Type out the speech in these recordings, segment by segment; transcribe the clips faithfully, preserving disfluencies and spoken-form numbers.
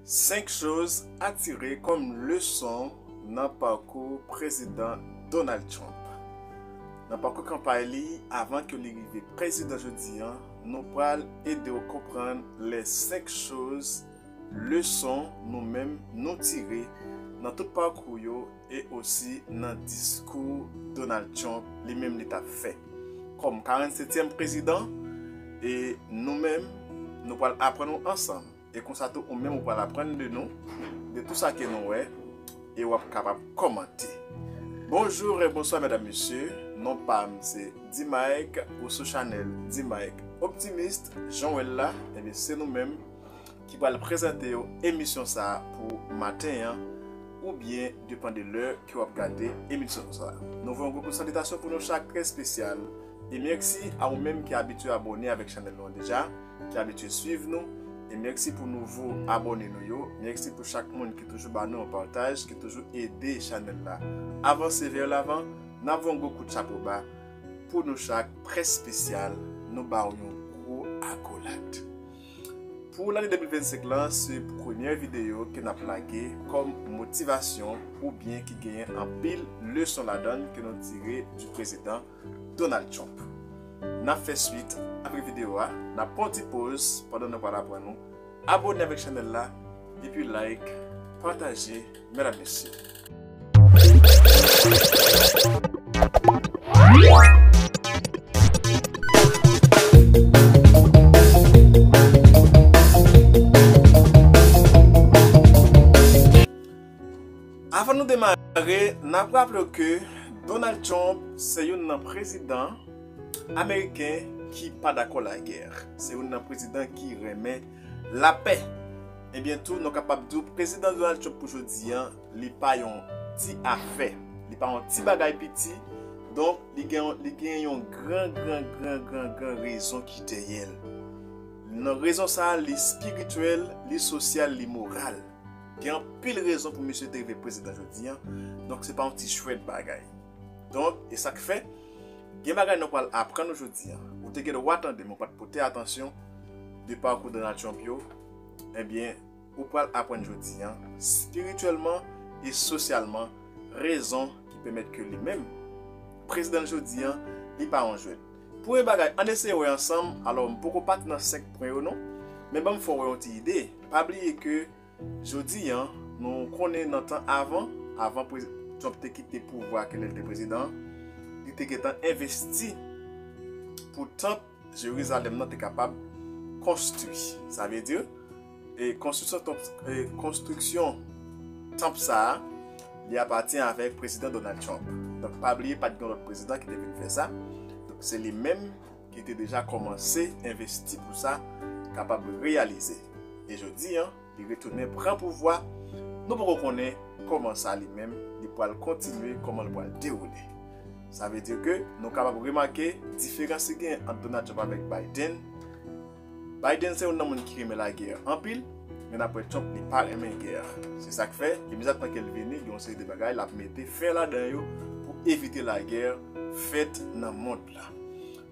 Senk choz a tire kòm leson nan pakou Prezidan Donald Trump. Nan pakou kanpay li, avan ke li rive prezidan jodi an, nou pral ede w konprann les senk choz, leson nou menm nou tire nan tout pakou yo e osi nan diskou Donald Trump li menm li t ap fè kòm karannsetyèm prezidan, e nou menm nou pral aprann ou ansanm. E konsa tou, ou menm ou pral aprann de nou, de tou sa ke nou wè, e w ap kapab kòmante. Bonjou e bonswa medam mesye, non pa m se D-Mike, ou sou chanèl D-Mike Optimist, jan w wè l la, ebyen se nou menm ki pral prezante yo emisyon sa a pou maten an, oubyen depann de lè ke w ap gade emisyon sa a. Nou voye yon gwo kout salitasyon pou nou chak trè espesyal, e mèsi a ou menm ki abitye abòne avèk chanèl nou an deja, ki abitye swiv nou, e mèsi pou nouvo abòne nou yo, mèsi pou chak moun ki toujou ba nou yon pataj, ki toujou ede chanèl la avanse vè lavan. N ap voye yon gwo kout chapo ba pou nou chak trè espesyal, nou ba w yon gwo akolad. Pou lane de mil vennsenk lan, se premyè videyo ke n ap lage kòm motivasyon oubyen ki genyen anpil leson ladan l ke nou tire di prezidan Donald Trump. N ap fè swit avèk videyo a, n ap pran yon ti poz pandan nou pral aprann nou abòne avèk chanèl la, epi like, pataje, medam mesye. Avan nou demare, n ap raple w ke Donald Trump se youn nan prezidan ameriken ki pa dakò lagè. Se youn nan prezidan ki renmen lapè. Ebyen tou, nou kapab di w prezidan Donald Trump pou jodi an, li pa yon ti afè. Li pa yon ti bagay piti. Donk, li gen, li gen yon gran, gran, gran, gran, gran rezon ki dèyè l. Nan rezon sa a, li espirityèl, li sosyal, li moral. Gen anpil rezon pou misye te rive prezidan jodi an. Donk, se pa yon ti chwèt bagay. Donk, e sa k fè, gen bagay nou pral aprann ou jodi an. Ou te gen dwa tande, men ou pa t pote atansyon de pakou Donald Trump yo. Ebyen, ou pral aprann jodi an, espirityèlman e sosyalman, rezon ki pèmèt ke li menm, prezidan jodi an, li pa yon jwèt. Premye bagay, ann eseye wè ansanm, alò, m poko pati nan senk pwen yo non, men ban m fè w wè yon ti ide. Pa bliye ke jodi an, nou konnen nan tan avan, avan prez-, Trump te kite pouvwa ke lè l te prezidan, li te gentan envesti pou tanp Jerizalèm nan te kapab konstwi. Sa vle di, e konstriksyon tanp, e konstriksyon tanp sa a, li apatyen avèk prezidan Donald Trump. Donk, pa bliye, pa t gen lòt prezidan ki te vin fè sa. Donk, se li menm ki te deja kòmanse envesti pou sa kapab reyalize. E jodi an, li retounen pran pouvwa. Nou poko konnen kòman sa li menm, li pral kontinye, kòman l pral dewoule. Sa vle di ke nou kapab remake diferans ki gen ant Donald Trump avèk Biden. Biden se youn nan moun ki renmen lagè anpil, men n ap wè Trump li pa renmen gè. Se sa k fè, imedyatman ke l vini, gen yon seri de bagay l ap mete fen ladan yo pou evite lagè fèt nan mond la.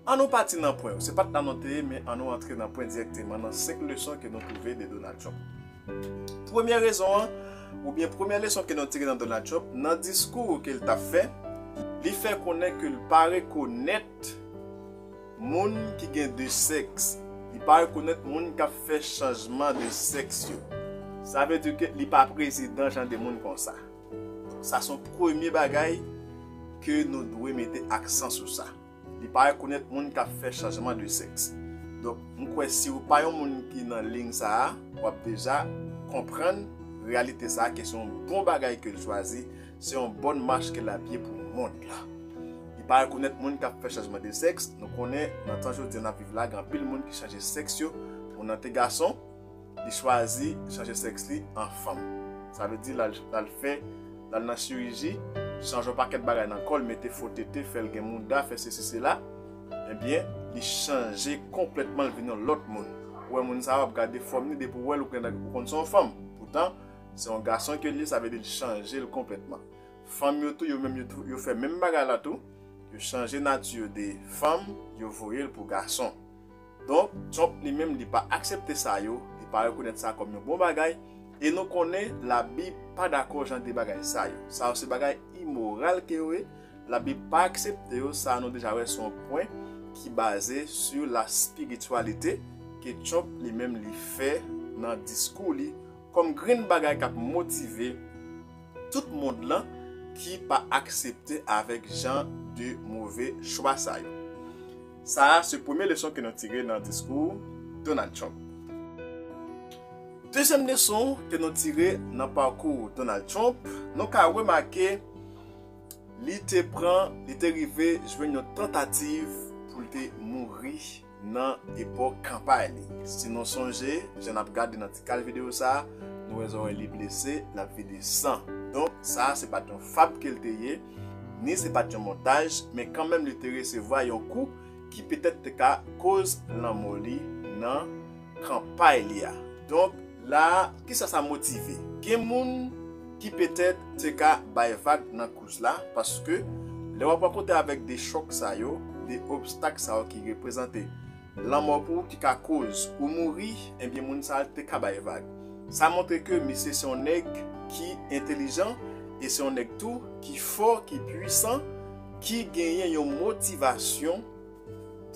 Ann nou pati nan pwen yo. Se pa t la nou te ye, men ann nou antre nan pwen dirèkteman nan senk leson ke nou twouve de Donald Trump. Premyè rezon an, oubyen premyè leson ke nou tire nan Donald Trump, nan diskou ke l t ap fè, li fè konnen ke l pa rekonèt moun ki gen de sèks. Li pa rekonèt moun k ap fè chanjman de sèks yo. Sa vle di ke li pa prezidan jan de moun konsa. Sa se yon premye bagay ke nou dwe mete aksan sou sa. Li pa rekonèt moun k ap fè chanjman de sèks. Donk, m kwè si w pa yon moun ki nan liy sa a, w ap deja konprann reyalite sa a, ke se yon bon bagay ke l chwazi, se yon bòn mach ke l ap ye pou mond la. Li pa rekonèt moun k ap fè chanjman de sèks. Nou konnen, nan tan jodi a n ap viv la, gen anpil moun ki chanje sèks yo. Moun nan te gason, li chwazi chanje sèks li an fanm. Sa vle di l al, l al fè, l al nan chiriji, chanje yon pakèt bagay nan kò l, mete fo tete, fè l gen mouda, fè sesi sela. Ebyen, li chanje konplètman, l vin yon lòt moun. Ou wè moun sa a, w ap gade fòm li, depi w wè l, ou konn, ou konn se yon fanm. Poutan, se yon gason ke l ye, sa vle di l chanje l konplètman. Fanm yo tou, yo menm, yo tou, yo fè menm bagay la tou. Yo chanje nati yo de fanm, yo voye l pou gason. Donk, Trump li menm, li pa aksepte sa yo, li pa rekonèt sa kòm yon bon bagay, E nou konnen Labib pa dakò jan de bagay sa yo. Sa yo se bagay imoral ke yo ye. Labib pa aksepte yo, sa nou deja wè se yon pwen ki baze sou la spirityalite ke Trump li menm li fè nan diskou li kòm grenn bagay k ap motive tout mond lan ki pa aksepte avèk jan de move chwa sa yo. Sa a se premye leson ke nou tire nan diskou Donald Trump. Dezyèm leson ke nou tire nan pakou Donald Trump, nou ka remake li te pran, li te rive jwenn yon tantativ pou l te mouri nan epòk kanpay li. Si nou sonje, jan n ap gade nan ti kal videyo sa a, nou wè zòrèy li blese, l ap vide san. Donk, sa a se pa t yon fab ke l te ye, ni se pa t yon montaj, men kanmenm li te resevwa yon kou ki petèt te ka koz lanmò li nan kanpay li a. Donk, la a, kisa sa motive? Gen moun ki petèt te ka bay vag nan kous la, paske lè w ap rankontre avèk de chòk sa yo, de obstak sa yo ki reprezante lanmò pou ou, ki ka koz ou mouri, ebyen, moun sa a te ka bay vag. Sa montre ke misye se yon nèg ki entelijan e se yon nèg tou ki fò, ki pwisan, ki genyen yon motivasyon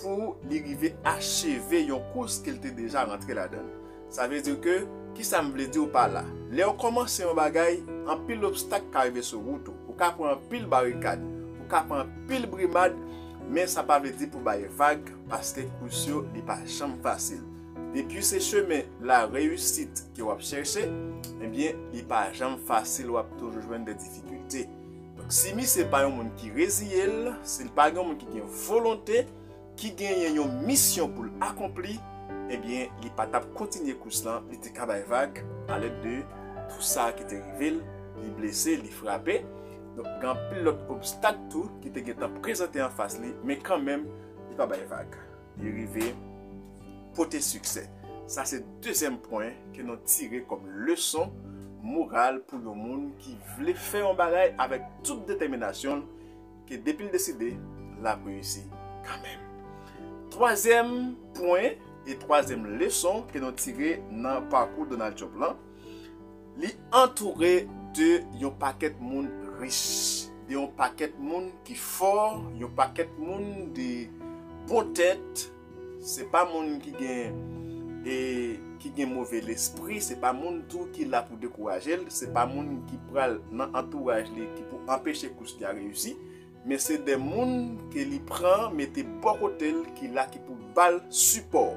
pou li rive acheve yon kous ke l te deja rantre ladan l. Sa vle di ke, kisa m vle di w pa la? Lè w kòmanse yon bagay, anpil obstak ka rive sou wout ou. Ou ka pran anpil barikad, ou ka pran anpil brimad, men sa pa vle di pou bay vag, paske kous yo, li pa janm fasil. Depi se chemen la reyisit ke w ap chèche, ebyen, li pa janm fasil, w ap toujou jwenn de difikilte. Donk, si misye pa yon moun ki reziye l, si l pa gen yon moun ki gen volonte, ki genyen yon misyon pou l akonpli, ebyen, li pa t ap kontinye kous lan, li te ka bay vag alèd de tou sa ki te rive l, li blese, li frape. Donk, gen anpil lòt obstak tou ki te gentan prezante anfas li, men kanmenm, li pa bay vag. Li rive pote siksè. Sa se dezyèm pwen ke nou tire kòm leson moral pou yon moun ki vle fè yon bagay avèk tout detèminasyon l, ke depi l deside, l ap reyisi kanmenm. Twazyèm pwen e twazyèm leson ke nou tire nan pakou Donald Trump lan, li antoure de yon pakèt moun rich, de yon pakèt moun ki fò, yon pakèt moun de bon tèt. Se pa moun ki gen, e, ki gen move lespri, se pa moun tou ki la pou dekouraje l, se pa moun ki pral nan antouraj li ki pou anpeche kous li a reyisi, men se de moun ke li pran mete bò kote l, ki la ki pou ba l sipò,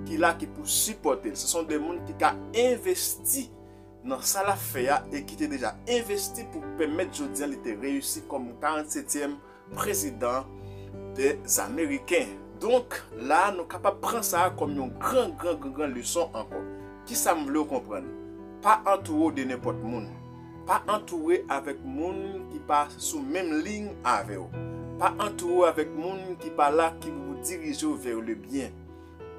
ki la ki pou sipòte l. Se sont de moun ki ka envesti nan sa l ap fè a e ki te deja envesti pou pèmèt jodi a li te reyisi kòm karannsetyèm prezidan dèzameriken. Donk, la a, nou kapab pran sa a kòm yon gran, gran, gran, gran leson ankò. Kisa m vle w konprann? Pa antoure w de nenpòt moun. Pa antoure avèk moun ki pa sou menm liy avè w. Pa antoure w avèk moun ki pa la ki pou dirije w vè le byen.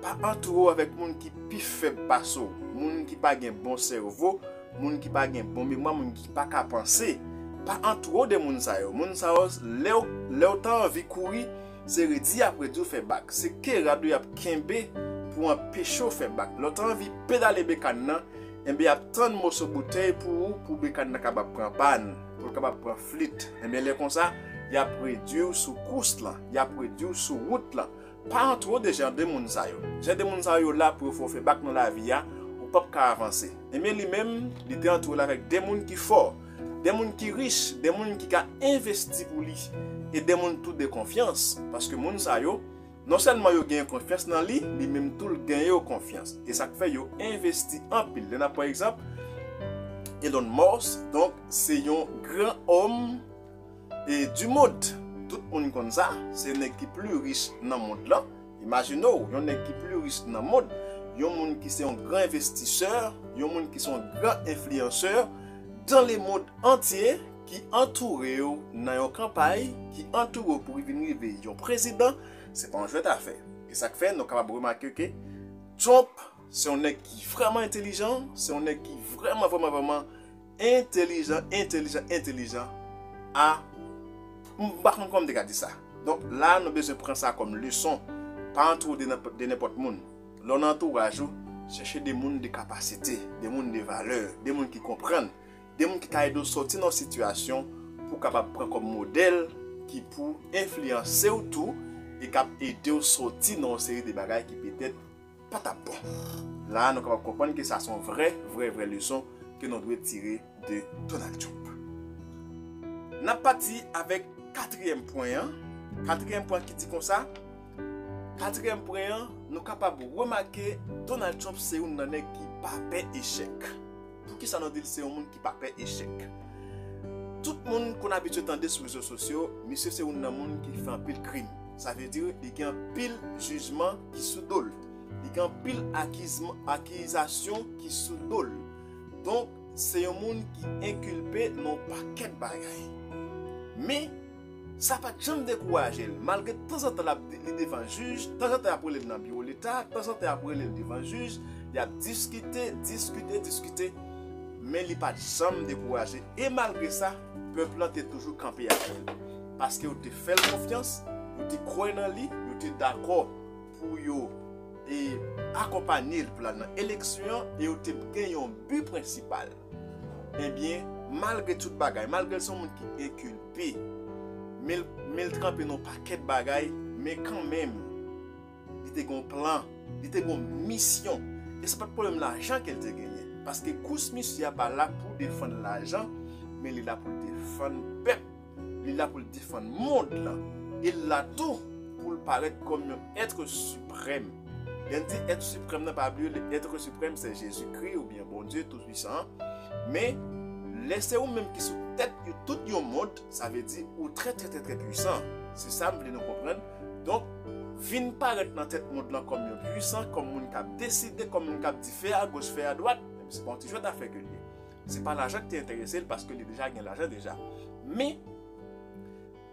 Pa antoure w avèk moun ki pi fèb pase w, moun ki pa gen bon sèvo, moun ki pa gen bon memwa, moun ki pa ka panse. Pa antoure w de moun sa yo. Moun sa yo, lè w, lè w ta anvi kouri, se redi y ap redi w fè bak. Se ke rad yo y ap kenbe pou anpeche w fè bak. Lè w ta anvi pedale bekàn nan, enben, y ap tann moso boutèy pou ou, pou bekàn nan kapab pran pàn, pou l kapab pran flit. Enben, lè konsa, y ap redi w sou kous lan, y ap redi w sou wout lan. Pa antoure w de jan de moun sa yo. Jan de moun sa yo la pou yo fè w fè bak nan lavi a, ou p ap ka avanse. Ebyen, li menm, li te antoure l avèk de moun ki fò, de moun ki rich, de moun ki ka envesti pou li, e de moun tou de konfyans. Paske moun sa yo, non sèlman yo genyen konfyans nan li, li menm tou l genyen yo konfyans. E sa k fè yo envesti anpil. Lè n ap pran egzanp, Elon Musk, donk, se yon gran òm e du monde. Tout moun konn sa, se nèg ki pli rich nan mond lan. Imajine w, yon nèg ki pli rich nan mond, yon moun ki se yon gran envestisè, yon moun ki se yon gran enfliyansè dans le monde entier, ki antoure w nan yon kanpay, ki antoure w pou vin rive yon prezidan, se pa yon jwèt afè. E sa k fè nou kapab remake ke Trump se yon nèg ki vrèman entelijan, se yon nèg ki vrèman, vrèman, vrèman entelijan, entelijan, entelijan. A, m pa konn kòman m te ka di sa. Donk, la, nou bezwen pran sa kòm leson. Pa antoure w de nenpòt, de nenpòt moun. Lè w nan antouraj ou, Chèche de moun de kapasite, de moun de valè, de moun ki konprann, de moun ki ka ede w sòti nan yon sitiyasyon pou w kapab pran kòm modèl ki pou enfliyanse w tou e k ap ede w sòti nan yon seri de bagay ki petèt pa t ap bon. La a, nou kapab konprann ke sa se yon vrè, vrè, vrè leson ke nou dwe tire de Donald Trump. N ap pati avèk katriyèm pwen an. Katriyèm pwen ki di konsa, katriyèm pwen an, nou kapab remake Donald Trump se youn nan nèg ki pa pè echèk. Poukisa nou di l se yon moun ki pa pè echèk? Tout moun konn abitye tande sou rezo sosyo, misye se youn nan moun ki fè anpil krim. Sa vle di, li gen anpil jijman ki sou do l. Li gen anpil akizasyon ki sou do l. Donk, se yon moun ki enkilpe nan yon pakèt bagay. Men, sa pa t janm dekouraje l, malgre tanzantan l ap li devan jij, tanzantan y ap rele l nan biwo leta, tanzantan y ap rele l devan jij, y ap diskite, diskite, diskite, men li pa t janm dekouraje. E malgre sa, pèp lan te toujou kanpe avè l. Paske yo te fè l konfyans, yo te kwè nan li, yo te dakò pou yo e akonpanye l pou l al nan eleksyon an, e yo te gen yon bi prensipal. Ebyen, malgre tout bagay, malgre l se yon moun ki enkilpe, men l, men l tranpe nan yon pakèt bagay, men kanmenm, li te gen yon plan, li te gen yon misyon. E se pa t pwoblèm lajan ke l te genyen. Paske kous misye a pa la pou defann lajan, men li la pou l defann pèp. Li la pou l defann mond lan. E l la tou pou l parèt kòm yon èt siprèm. Lè n di èt siprèm nan, pa bliye, le èt siprèm, se Jezikri oubyen Bondye Toupuisan an. Men, lè se ou menm ki sou tèt yo tout yon mond, sa vle di ou trè, trè, trè, trè pwisan. Se sa m vle nou konprann. Donk, vin parèt nan tèt mond lan kòm yon pwisan, kòm moun k ap deside, kòm moun k ap di fè agoch, fè adwat, se pa yon ti jwèt afè ke l ye. Se pa lajan ki te enterese l, paske li deja gen lajan deja. Men,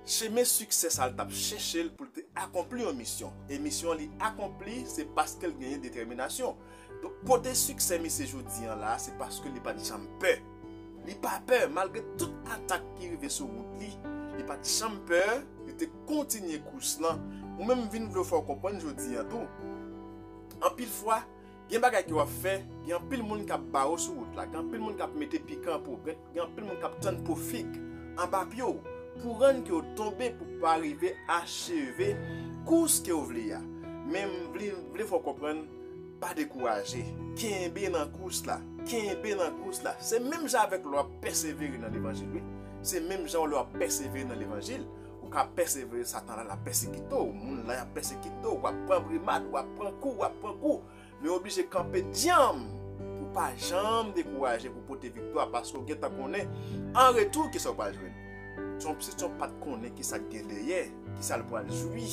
chemen siksè sa l t ap chèche l pou l te akonpli yon misyon. E misyon li akonpli, se paske l genyen detèminasyon. Donk, pote siksè misye jodi an la, se paske li pa t janm pè. Li pa pè, malgre tout atak ki rive sou wout li, li pa t janm pè, li te kontinye kous lan. Ou menm vin vle fè w konprann jodi an tou. Anpil fwa, gen bagay ke w ap fè, gen anpil moun k ap ba w sou wout la, gen anpil moun k ap mete pikan pou w, gen, gen anpil moun k ap tann pou fig anba pye w, pou rann ke w tonbe, pou pa rive acheve kous ke w vle a. Men m vle, vle fè w konprann, pa dekouraje. Kenbe nan kous la. Kenbe nan kous la. Se menm jan avèk lè w ap pèsevere nan levanjil, wi. Se menm jan lè w ap pèsevere nan levanjil. Ou ka pèsevere, Satan la, l ap pèsekite w. Moun la, y ap pèsekite w. W ap pran brimad, w ap pran kou, w ap pran kou. Men w oblije kanpe dyanm pou pa janm dekouraje, pou pote viktwa, paske w gentan konnen an retou kisa w pral jwenn. Trump, si Trump pa t konnen kisa k gen dèyè, kisa l pral jwi,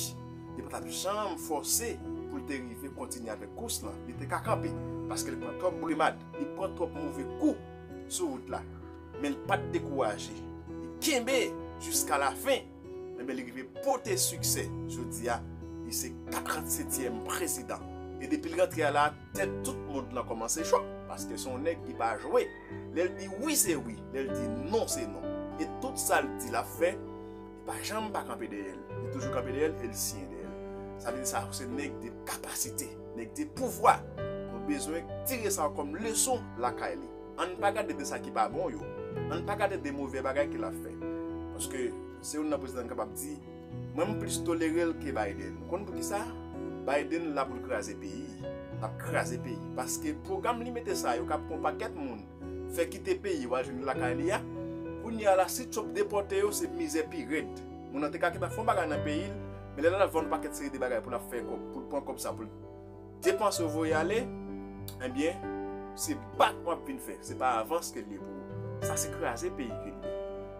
li pa t ap janm fòse pou l te rive kontinye avèk kous lan. Li te ka kanpe, paske li pran twòp brimad, li pran twòp move kou sou wout la. Men l pa t dekouraje. Li kenbe jiska lafen. Enben, li rive pote siksè. Jodi a, li se karannsetyèm prezidan. E depi l rantre a la, tèt tout mond lan kòmanse cho, paske se yon nèg ki pa jwe. Lè l di wi, se wi. Lè l di non, se non. E tout sa l di l ap fè, li pa janm pa kanpe dèyè l. Li toujou kanpe dèyè l e l siyen dèyè l. Sa vle di sa se nèg de kapasite, nèg de pouvwa. Nou bezwen tire sa kòm leson lakay li. Ann pa gade de sa ki pa bon yo. Ann pa gade de move bagay ke l ap fè. Paske se youn nan prezidan n kapab di, mwen m plis tolere l ke Biden. Ou konn poukisa? Biden la pou l kraze peyi. L ap kraze peyi. Paske pwogram li mete sa yo k ap pran pakèt moun, fè kite peyi yo al jwenn lakay li a. Kounye a la, si Trump depòte yo, se mizè pi rèd. Moun nan te ka gentan fè yon bagay nan peyi l, men lè l al vann yon pakèt seri de bagay pou l ap fè kòb, pou l pran kòb sa pou l depanse w voye ale, ebyen, se bak w ap vin fè, se pa avans ke l ye pou ou. Sa se kraze peyi ke l ye.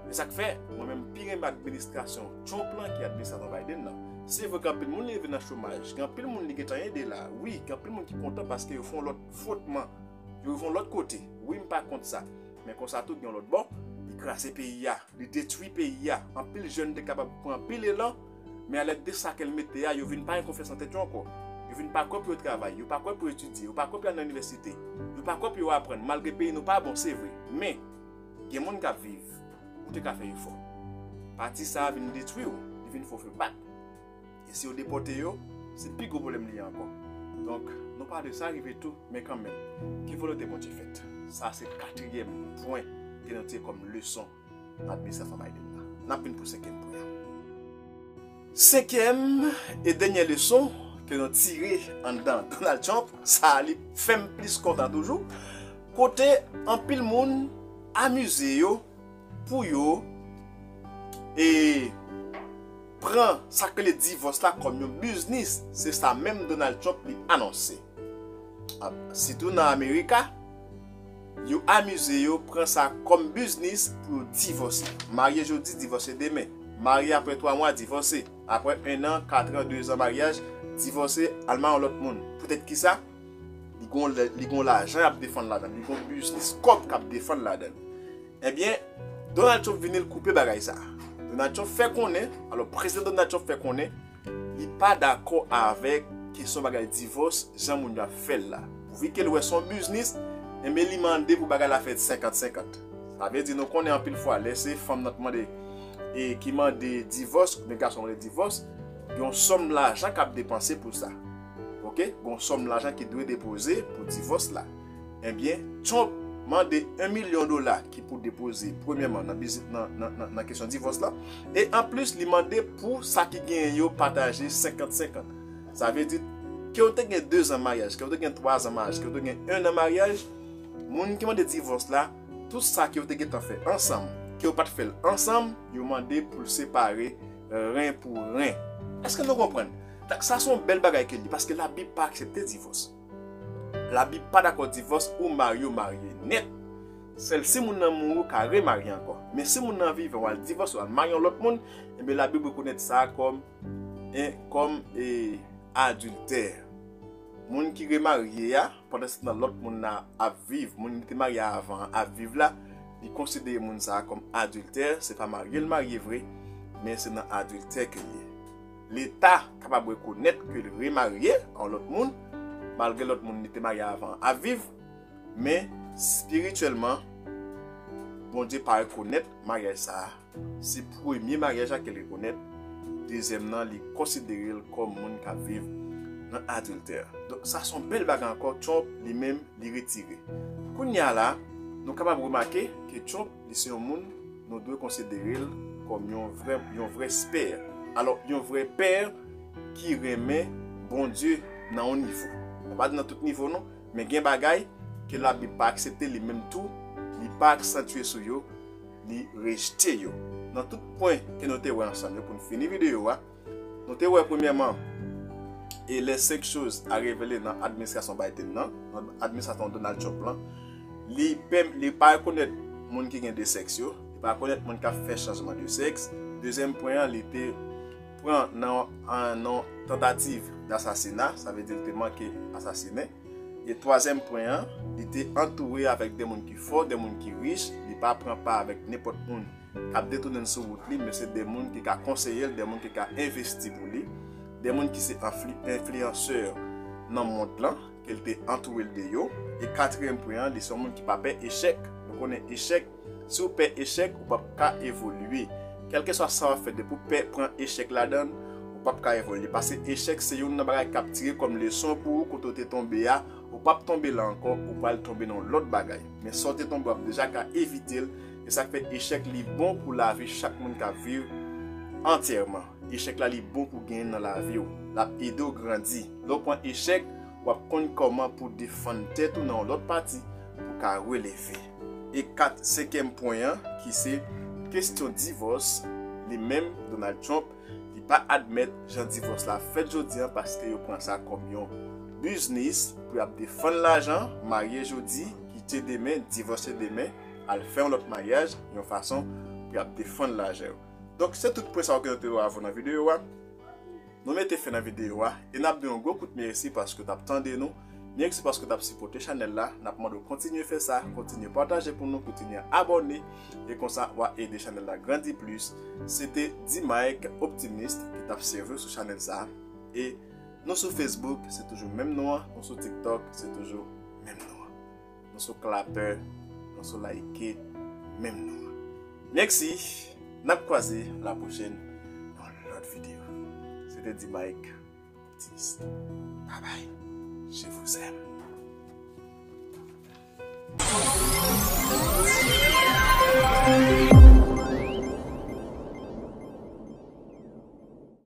E sa k fè, mwen menm, pi renmen administrasyon Trump lan ki administrasyon Biden nan. Se vre gen anpil moun li leve nan chomaj, gen anpil moun li gentan ede la, wi, gen anpil moun ki kontan paske yo fè yon lòt fwotman, yo rive yon lòt kote. Wi, m pa kont sa. Men konsa tou, gen yon lòt bò, li kraze peyi a, li detwi peyi a. Anpil jèn te kapab pran anpil elan, men alèd de sa ke l mete a, yo vin pa gen konfyans nan tèt yo ankò. Yo vin pa kwè pou yo travay, yo pa kwè pou yo etidye, yo pa kwè pou yo al nan inivèsite, yo pa kwè pou yo aprann, malgre peyi nou pa bon, se vre. Men, gen moun k ap viv, ou te ka fè efò. Pati sa a vin detwi w, li vin fè w fè bak. E si yo depòte yo, se pi gwo pwoblèm li ye ankò. Donk, nou pale de sa rive tou, men kanmenm, ke volonte Bondye fèt. Sa se katriyèm pwen ke nou tire kòm leson nan administrasyon Biden nan. N ap vin pou senkyèm pwen an. Senkyèm e dènye leson ke nou tire anndan Donald Trump, sa li fè m plis kontan toujou, kote anpil moun amize yo pou yo e pran sa k rele divòs la kòm yon biznis. Se sa menm Donald Trump li anonse. Ap, sitou nan Amerika, yo amize yo pran sa kòm biznis pou yo divòse. Marye jodi, divòse demen. Marye apre twa mwa, divòse. Apre en an, kat an, de zan maryaj, divòse, al marye yon lòt moun. Poutèt ki sa? Li gon, li gon lajan y ap defann ladan l. Li gon biznis kòb k ap defann ladan l. Ebyen, Donald Trump vini, l koupe bagay sa. Donald Trump fè konnen, alò, prezidan Donald Trump fè konnen, li pa dakò avèk kesyon bagay divòs, jan moun yo ap fè l la. Pouvi ke l wè se yon biznis, enben, li mande pou bagay la fèt senkant senkant. Sa vle di, nou konnen anpil fwa, lè se fanm nan k mande, e ki mande divòs, oubyen gason mande divòs, gen yon sòm lajan k ap depanse pou sa. Oke? Gen yon sòm lajan ki dwe depoze pou divòs la. Ebyen, Trump mande en milyon dola ki pou depoze, premyèman, nan biznis, nan, nan, nan, nan kesyon divòs la. E anplis, li mande pou sa ki genyen yo pataje senkant senkant. Sa vle di, ke w te gen de zan maryaj, ke w te gen twa zan maryaj, ke w te gen en an maryaj, moun ki mande divòs la, tout sa ke yo te gentan fè ansanm, ke yo pa t fè l ansanm, yo mande pou l separe ren pou ren. Èske nou konprann? Donk, sa se yon bèl bagay ke li, paske Labib pa aksepte divòs. Labib pa dakò divòs, ou marye, w marye nèt. Sèl si moun nan mouri, w ka remarye ankò. Men si moun nan vivan, w al divòse, w al marye yon lòt moun, enben, Labib rekonèt sa kòm, en, kòm, e, adiltè. Moun ki remarye a, pandan se tan lòt moun nan ap viv, moun li te marye avan an ap viv la, li konsidere moun sa a kòm adiltè, se pa marye l marye vre, men se nan adiltè ke l ye. Leta kapab rekonèt ke l remarye a yon lòt moun, malgre lòt moun li te marye avan an ap viv, men espirityèlman, Bondye pa rekonèt maryaj sa a. Se premye maryaj la ke l rekonèt, dezyèm nan, li konsidere l kòm moun k ap viv nan adiltè. Donk, sa se yon bèl bagay ankò, Trump, li menm, li retire. Kounye a la, nou kapab remake ke Trump, li se yon moun, nou dwe konsidere l kòm yon vrè, yon vrè pè. Alò, yon vrè pè ki renmen Bondye nan yon nivo. Mwen pa di nan tout nivo, non, men gen bagay ke Labib pa aksepte, li menm tou, li pa aksantye sou yo, li rejte yo. Nan tout pwen ke nou te wè ansanm yo pou n fini videyo a, nou te wè premyèman, e les cinq choses à révéler nan administrasyon Biden nan, nan administrasyon Donald Trump lan, li pèm-, li pa rekonèt moun ki gen de sèks yo, li pa rekonèt moun k ap fè chanjman de sèks. Dezyèm pwen an, li te pran nan, an, nan tantativ dasasina, sa vle di li te manke asasinen. E twazyèm pwen an, li te antoure avèk de moun ki fò, de moun ki rich, li pa pran pa avèk nenpòt moun k ap detounen l sou wout li, men se de moun ki ka konseye l, de moun ki ka envesti pou li, de moun ki se enfli-, enfliyansè nan mond lan, ke l te antoure l de yo. E katriyèm pwen an, li se yon moun ki pa pè echèk. Nou konnen echèk, si w pè echèk, ou p ap ka evolye. Kèlkeswa sa w ap fè, depi w pè pran echèk ladan l, ou p ap ka evolye. Paske echèk se youn nan bagay k ap tire kòm leson pou ou, kote w te tonbe a, ou p ap tonbe la ankò, ou pral tonbe nan yon lòt bagay. Men sa w te tonbe, w ap deja ka evite l. E sa k fè echèk li bon pou lavi chak moun k ap viv antyèman. Echèk la li bon pou genyen nan lavi w. L ap ede w grandi. Lè w pran echèk, w ap konn kòman pou defann tèt ou nan yon lòt pati pou w ka releve. E kat, senkyèm pwen an, ki se kesyon divòs, li menm, Donald Trump, li pa admèt jan divòs la fèt jodi an paske yo pran sa kòm yon biznis pou y ap defann lajan, marye jodi, kite demen, divòse demen, al fè yon lòt maryaj, yon fason pou y ap defann lajan yo. Donk, se tout pwen sa yo ke nou te wè avè w nan videyo a. Nou mete fen nan videyo a, e n ap di yon gwo kout mèsi paske w t ap tande nou. Mèsi paske w t ap sipòte chanèl la. N ap mande w kontinye fè sa, kontinye pataje pou nou, kontinye abòne, e konsa w a ede chanèl la grandi plis. Se te D-Mike Optimist ki t ap sèvi w sou chanèl sa. E nou sou Facebook, se toujou menm non an. Nou sou TikTok, se toujou menm non an. Nou sou Clapper, nou sou Likee, menm non an. Mèsi, n ap kwaze la pwochèn nan lòt videyo. Se te D-Mike Optimist. Babay. Je vous aime.